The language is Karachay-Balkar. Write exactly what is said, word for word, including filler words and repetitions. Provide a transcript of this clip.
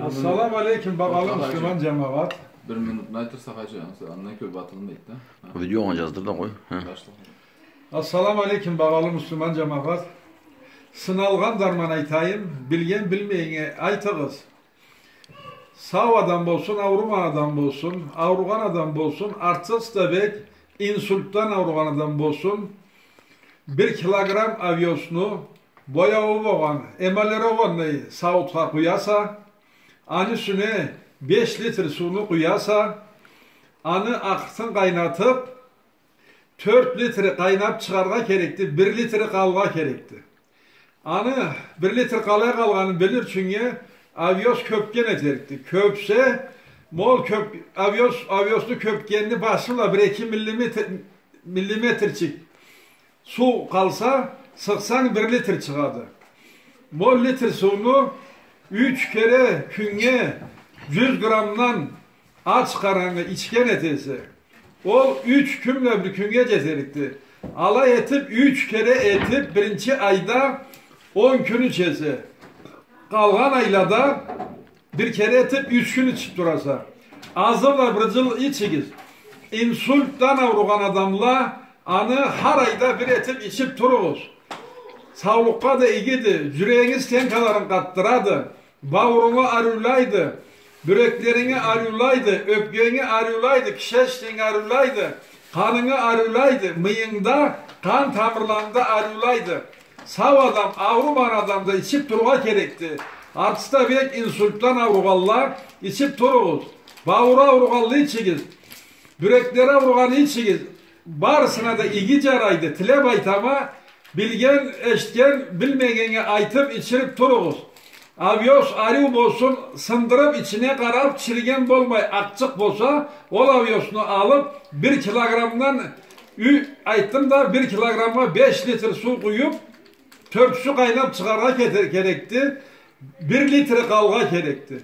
Ассаламу алейкум, багъалы муслиман джамагъат. Бир минутну айтырса, хаджи, андан кёб ватылмайды да. Видеонга джаздыр да къой. Ассаламу алейкум, багъалы муслиман джамагъат. Сыналгъан дарман айтайым, билген билмегеннге айтыгъыз. Сау адам болсун, ауругъан адам болсун, ауругъан адам болсун, артыкъ да бек инсультдан ауругъан адам болсун, бир килограмм овёсну бояуу болгъан, эмалированный сауутха къуяса, аны юсюне беш литр сууну къуяса, аны акъыртын къайнатыб, тёрт литри къайнаб чыгъаргъа керекди, бир литри къалгъа керекди. Аны бир литр къалай къалгъанын билир ючюннге овёс кёбген этерикди. Кёбсе, ма ол кёб-, овёс, овёсну кёбгенини башы бла бир-эки миллиметр, миллиметрчик суу къалса, сыкъсанг, бир литр чыгъады. Ма ол литр сууну юч кере кюннге джюз граммдан ач къарангы ичген этесе, ол юч кюн бла бир кюннге джетерикди. Алай этиб, юч кере этиб, биринчи айда он кюн ичесе, къалгъан айлада бир кере этиб, юч кюн ичиб тураса. Азы бла бир джыл ичигиз. Инсультдан ауругъан адамла аны хар айда бир этиб ичиб туругъуз. Саулукъгъа да игиди, джюрегинги стенкаларын къатдырады, бауурунгу ариулайды, бюреклеринги ариулайды, ёпкенги ариулайды, кишечнигинги ариулайды, къанынгы ариулайды, мыйынгда, къан тамырларынгда ариулайды. Сау адам, ауругъан адам да ичиб тургъа керекди. Артыкъ да бек инсультдан ауругъанла ичиб туругъуз. Бауур ауругъанла ичигиз. Бюреклери ауругъанла ичигиз. Барысына да иги джарайды. Тилеб айтама, билген, эшитген, билмегеннге айтыб, ичириб туругъуз. Овёс ариу болсун, сындырыб, ичине къараб, чириген болмай, акъчыкъ болса, ол овёсну алыб, бир килограммдан, ю-, айтдым да, бир килограммгъа беш литр суу къуюб, тёртюсю къайнаб чыгъаргъа кетер-, керекди, бир литри къалгъа керекди.